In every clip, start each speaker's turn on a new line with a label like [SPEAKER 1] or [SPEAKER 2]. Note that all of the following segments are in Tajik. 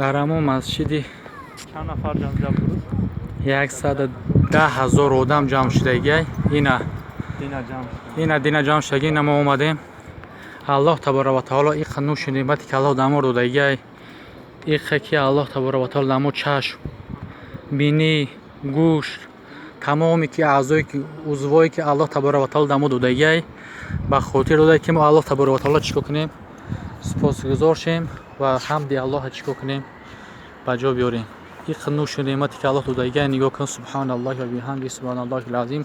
[SPEAKER 1] Дар ҳамон масҷиди
[SPEAKER 2] Чанд нафар ҷамъ буд?
[SPEAKER 1] 110 000 одам ҷамъ шудагиай. Ина
[SPEAKER 2] Дина ҷамъ шуда.
[SPEAKER 1] Ина дина ҷамъ шудаги. Ина мо омадем. Аллоҳ табора ва таоло иқа нӯши неъмате ки Аллоҳ дар мо додагиай, иқа ки Аллоҳ табора ва таоло дар мо чашм, бинӣ, гӯш, тамоме ки аъзое ки узвое ки Аллоҳ табора ва таоло дар мо додагиай, ба хотир додае ки мо Аллоҳ табора ва таоло чӣ кор кунем? Сипосгузор шем ва ҳамди Аллоҳа чӣ кор кунем? Ба ҷо биёрем. Иқа нӯши неъмате ки Аллоҳ додагиай, нигоҳ кун. Субҳаналлоҳи ва биҳамди, субҳаналлоҳи лазим,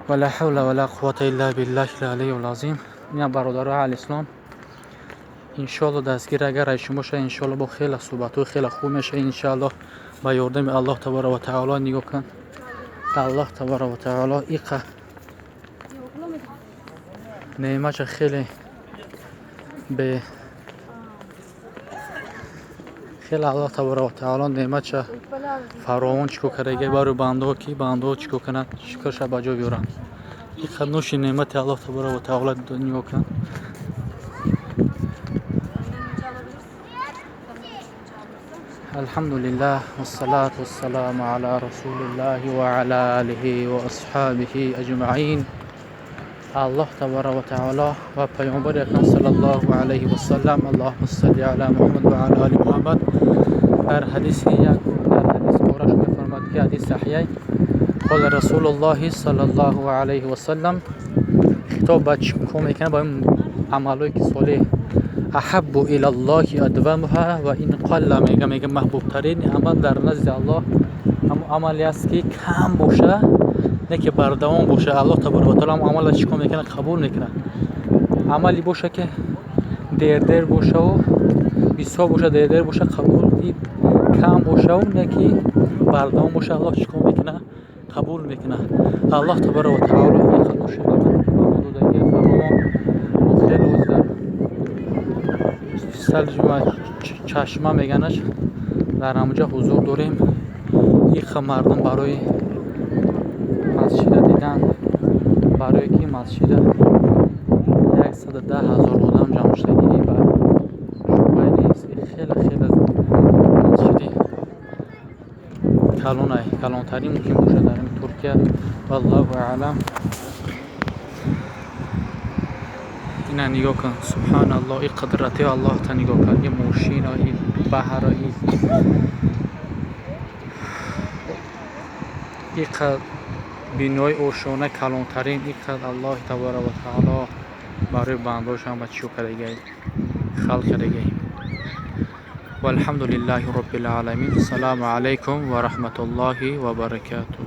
[SPEAKER 1] ва ла ҳавла ва ла қуввата илла биллаҳи алийи лазим. Ина, бародарои аҳли ислом, иншоалло дастгир агар ай шумо шавад, иншоалло бо хеле суҳбатҳои хеле хуб мешавад, иншоалло, ба ёрдами Аллоҳ табора ва таоло. Нигоҳ кун, Аллоҳ табора ва таоло иқа неъматша хеле бе хеле Аллоҳ табора ва таоло неъматша фаровон чӣ кор кардаги барои бандаҳо, ки бандаҳо чӣ кор кунанд? Шукрша ба ҷо биёранд. Иқа нӯши неъмати Аллоҳ табора ва таоло нигоҳ кун. الحمد لله والصلاة والسلام على رسول الله وعلى آله وأصحابه أجمعين. الله تبارك وتعالى و پیامبر اکرم صلی الله علیه و سلم، اللهم صل علی محمد و علی آل محمد. در حدیث یک در حدیث مبارک می‌فرماد که حدیث صحیح، قال رسول الله صلی الله علیه و سلم، خطاب به چی میکنه؟ با عملایی که صالح، احب الى الله ادومها و این قل. میگه محبوب ترین عمل در نزد الله هم عملی است که کم باشه، نه که بردوام باشه. الله تبارک و تعالی هم عمل چیکار میکنه؟ قبول میکنه. عملی باشه که دیر دیر باشه و بسیار باشه، دیر دیر باشه، قبول. کم باشه و نه که بردوام باشه، الله چیکار میکنه؟ قبول میکنه. الله تبارک و تعالی این نوش نعمت که به ما دادگی فراوان، ما خیلی در سلجما чашма меганаш, дар ҳамонҷа ҳузур дорем. Иқа мардум барои масҷида дидан, барое ки масҷида 110 000 одам ҷамъ шудагӣ, ба шубҳае нест, хеле хеле масҷиди калонай, калонтарин мумкин бошад дар Туркия, валлоҳу аълам. Ина нигоҳ кун, субҳаналлоҳ, и қудрати Аллоҳта нигоҳ кун, и мошина, и баҳра, иқа бинои ошона калонтарин, иқа Аллоҳи табора ва таоло барои бандош ҳама чиё кардагиай, халқ кардагиай. Валҳамду лиллаҳи роббил оламин. Ассалому алайкум ва раҳматуллоҳи ва баракатуҳ.